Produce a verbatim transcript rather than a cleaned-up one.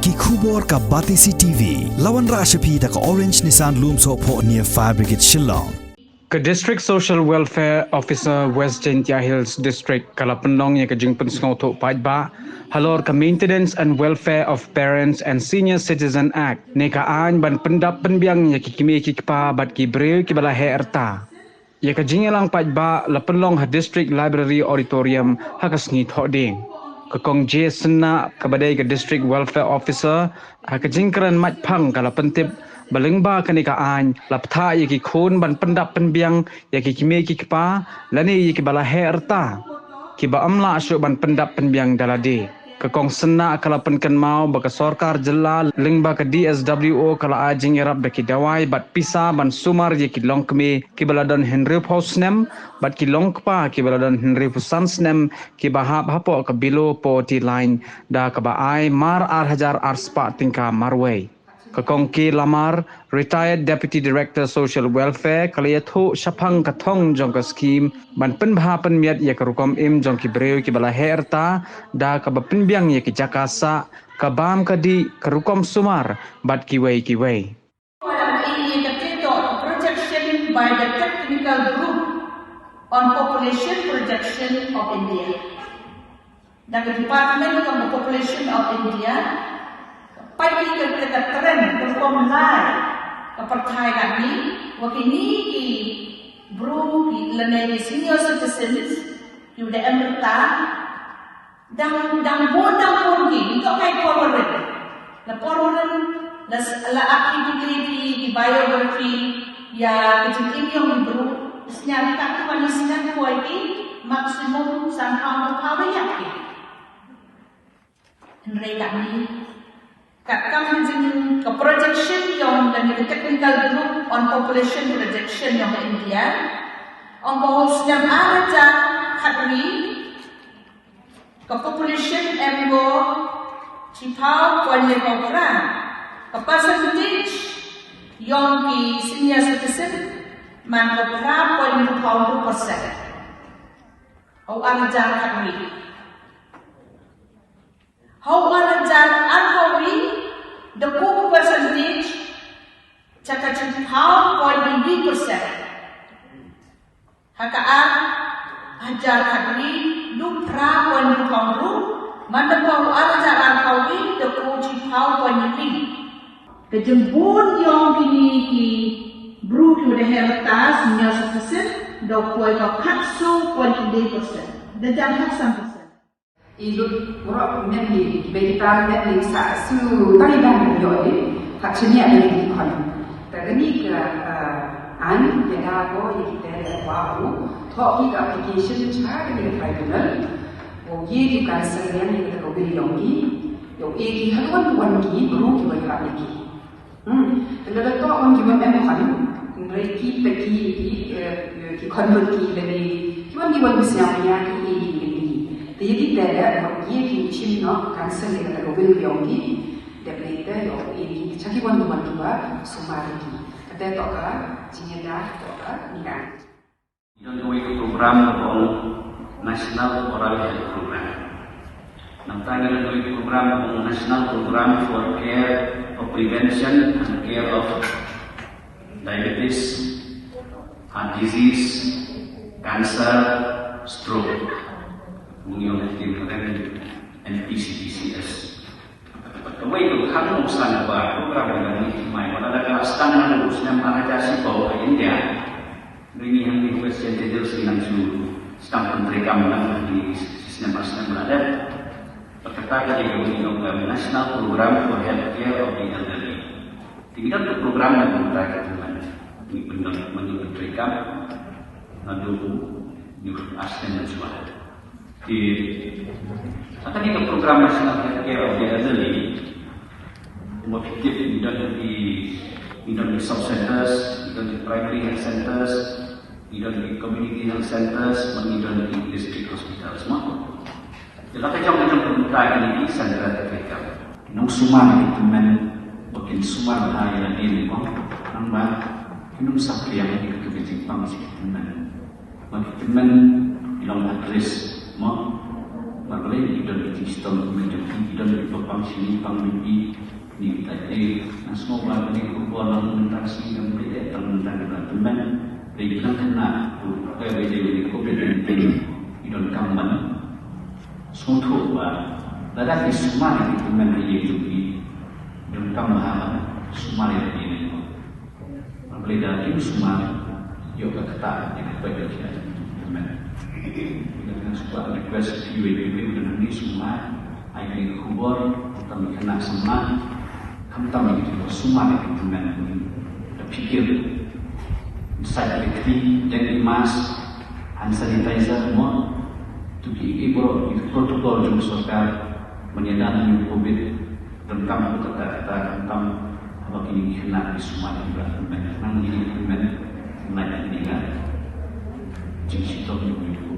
Ki khubor ka Batesi T V. La wanrah sha phi da ka Orange Nissan Lumsohphoh near Fire Brigade Shillong. Ka District Social Welfare Officer West Jaintia Hills District ka la pynlong ïa ka jingpynsngewthuh paidbah halor ka Maintenance and Welfare of Parents and Senior Citizen Act, ne ka aiñ ban pyndap pynbiang ïa ki kmie ki kpa bad ki briew kiba la heh rta. Ïa ka jingïalang paidbah la pynlong ha District Library Auditorium ha ka sngi Thohdieng. Ka Kong J Synnah kaba dei ka District Welfare Officer ha ka jingkren maitphang ka la pyntip ba lyngba kane ka aiñ la pynthah ïa ki khun ban pyndap pynbiang ïa ki kmie ki kpa lane ïa kiba la heh rta, kiba ym lah shuh ban pyndap pynbiang da lade. Ka Kong Synnah ka la pynkynmaw ba ka sorkar jylla lyngba ka D S W O ka la ai jingïarap da ki dawai bad pisa ban sumar ïa ki longkmie kiba la don hynriewphew snem bad ki longkpa kiba la don hynriewphew san snem kiba hap hapoh ka below poverty line, da kaba ai mar ar hajar ar spah tyngka marwei. Ka Kong K Lamar, Retired Deputy Director Social Welfare, ka la ïathuh shaphang ka thong jong ka skhim ban pynbha pynmiat ïa ka rukom im jong ki briew kiba la heh rta, da kaba pynbiang ïa ki jaka sah, ka bam ka dih, ka rukom sumar bad kiwei kiwei. Ïa kata toh projection by the Technical Group on Population Projection of India. Da ka Department of the Population of India, peit ïa ka, ka trend, ka rukom lai ka pyrthei katne, wa kine ki bru ki lane ki senior citizens ki da em rta, dang, dang bun, dang bun ki, ito kai por rit. La por rit, la, la ap ki, ki biography, ïa ka jingim jong ki bru, sñiaw ki katto katne snem, poi ki maximum sanphew, phew ïap ki. Hynrei katne, katkam ka jing, ka projection jong kane ka Technical Group on Population Projection jong ka India, ong ka ha u snem ar hajar khatwi, ka population em ko shiphew point hynñiewphew phra, ka percentage jong ki senior citizen man ko phra point hynñiewphew percent. Ha u ar hajar khatwi. Ha u ar hajar arphew wei, da ku percentage sha ka shiphew point hynñiew percent. Ha ka ar hajar khatwi, da phra point hynñiewphew hynriew, man da u ar hajar arphew wei, da ku shiphew point hynñiew. Ka jingbun jong kine ki bru kiwa da heh rta, senior citizen, da poi ka khatsaw point hynriew percent. Da jan khatsan percent. I lut waroh mynne, kiba kita mynne sa shu tang i dang ïoh i, ka chaniah ïa ki khon. Te kane ka, ah, aiñ ïada ko ïa kita, ïa ka wa u thoh ki ka application cha kane ka tribunal. Wa u ïa ki counsel ïa kata ka will jong ki. Ïa u ïa ki ha ka wan ka wan ki bru kiba ïa ki. Hmm. Te lada toh wan ki wan em khon, hynrei ki peit ki, ki, eh, ki convert ki lane ki wan ki wan sñiaw ïa ki, ki, ki, ki. Te ïa kita da wan ïa ki chim noh counsel ïa kata ka will jong ki. Dep lei te ïoh ïa ki cha ki wan ki wan kiba sumar ïa ki. Kata toh ka jingïada, toh ka niang. Ngi don kawei ka program kaba ong National Oral Health Program. Nangta ngi don kawei ka program kaba ong National Program for Care, for Prevention and Care of Diabetes, Heart Disease, Cancer, Stroke. Ngi ong ha ka ktien kaba N P C D C S. Kawei ka khang nuksan ba program ka dang mih thymmai, wat la ka la sdang naduh u snem ar hajar shiphew ha India. Ngi hangne West Jaintia Hills ngi nang shu sdang pyntreikam nang ha ki snem ar snem ba la dep. Bad kata ka dei kawei ka National Program for Health Care of the Elderly. Te ngi don ka program na ka bynta ka tymmen. Ngi pynlong, ngi pyntreikam naduh u ar snem shuwa. Te ha kane ka program National Health Care of the Elderly, kumba phi tip, ngi don ki, ngi don ki sub centers, ngi don ki primary health centers, ngi don ki community health centers, bad ngi don ki district hospitals, mo. Te la ka jong ka jong ka bynta kine ki center ka trei kam. Nong sumar ki tymmen, ba kin sumar bha ïa lade, mo. Nang ba kin ym saphriang ïa ka jingpang sha ki tymmen. Ba ki tymmen ki long at risk, mo. Ba balei ki don ki jingshitom, ki don ki Pang shi pang mih ni kita te na sngewbha ni ko ko na mynta shi na mynta te tang mynta kita temen. Dei kan kena tu kai wei dei wei covid nineteen i don kam ban. Sngewthuh ba lada ki sumar ki temen ha ye tu ki don kam ha sumar ya ni. Balei da kim sumar ïoh ka kata ïa ka peit ïa ka temen. Ïa ka sumar request ki wei ki wei ka nang ni sumar ai ka khubor tam ka na sumar kam tam ïa ka sumar ïa ka temen. Da pikir inside the kri dan i mask hand sanitizer mo tu ki i bro i protocol jong sorkar ban ïada ïa covid. Donkam ko kata kata donkam haba kine ki khynnah ki sumar ki ba kmen nang kine ki kmen nang kine ki jingshitom jong ki.